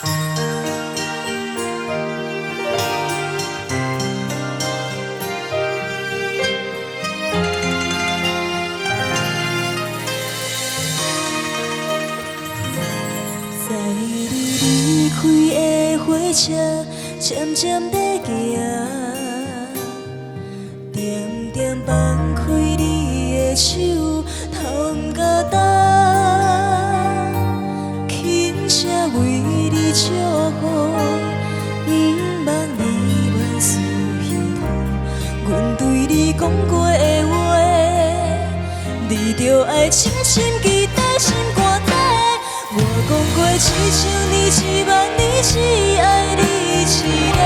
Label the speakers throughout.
Speaker 1: 在你離開的火車，漸漸地行，點點放開你的手，頭毋敢擔，輕聲為你祝福，毋望你萬事亨通。阮對你講過的話，你著愛深深記在心肝底。我講過一千年一萬年，只愛你一個。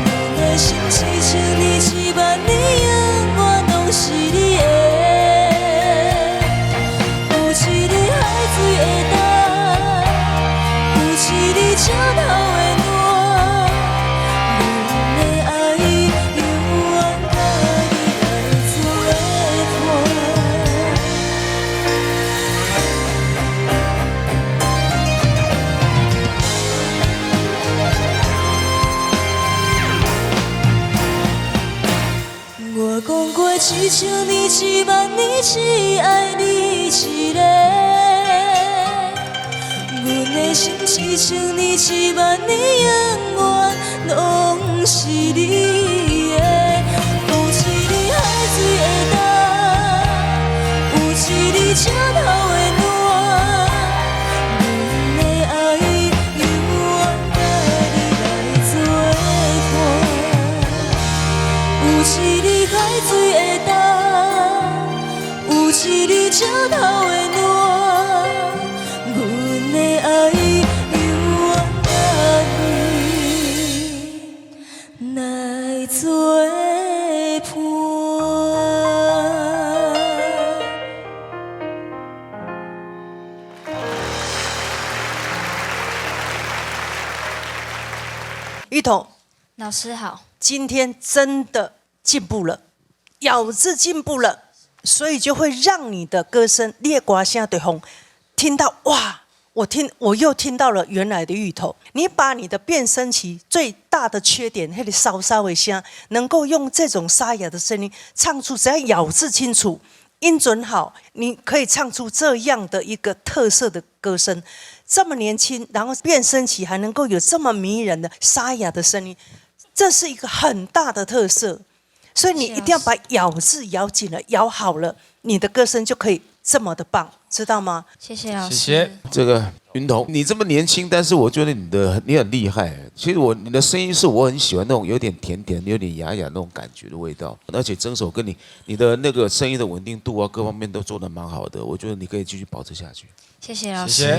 Speaker 1: 阮的心一千年一萬年，永遠攏是你的。有一日海水會乾，有一日石頭會爛，阮的愛永遠佮你來做伴。我講過一千年一萬年，只愛你一個。阮的心一千年一萬年，永遠攏是你的。有一日海水會乾，有一日石頭會爛，阮的愛永遠佮你來做伴。有一日海水會乾，有一日石頭會爛，阮的愛永遠佮你來做伴。
Speaker 2: 芋頭，
Speaker 3: 老師好。
Speaker 2: 今天真的進步了，咬字進步了，所以就會讓你的歌聲，你的歌聲對紅，聽到哇，我又聽到了原來的芋頭。你把你的變聲期最大的缺點，那個沙沙的聲，能夠用這種沙啞的聲音唱出，只要咬字清楚，音準好，你可以唱出這樣的一個特色的歌聲。這麼年輕，然後變聲期還能夠有這麼迷人的沙啞的聲音，這是一個很大的特色。所以你一定要把咬字咬緊了，咬好了，你的歌聲就可以這麼的棒，知道嗎？
Speaker 3: 謝謝老師。
Speaker 4: 謝謝。
Speaker 5: 這個雲彤，你這麼年輕，但是我覺得你很厲害。其實你的聲音是我很喜歡那種有點甜甜、有點啞啞那種感覺的味道，而且整首歌你的那個聲音的穩定度啊，各方面都做得蠻好的，我覺得你可以繼續保持下去。
Speaker 3: 謝謝老師。
Speaker 4: 謝謝。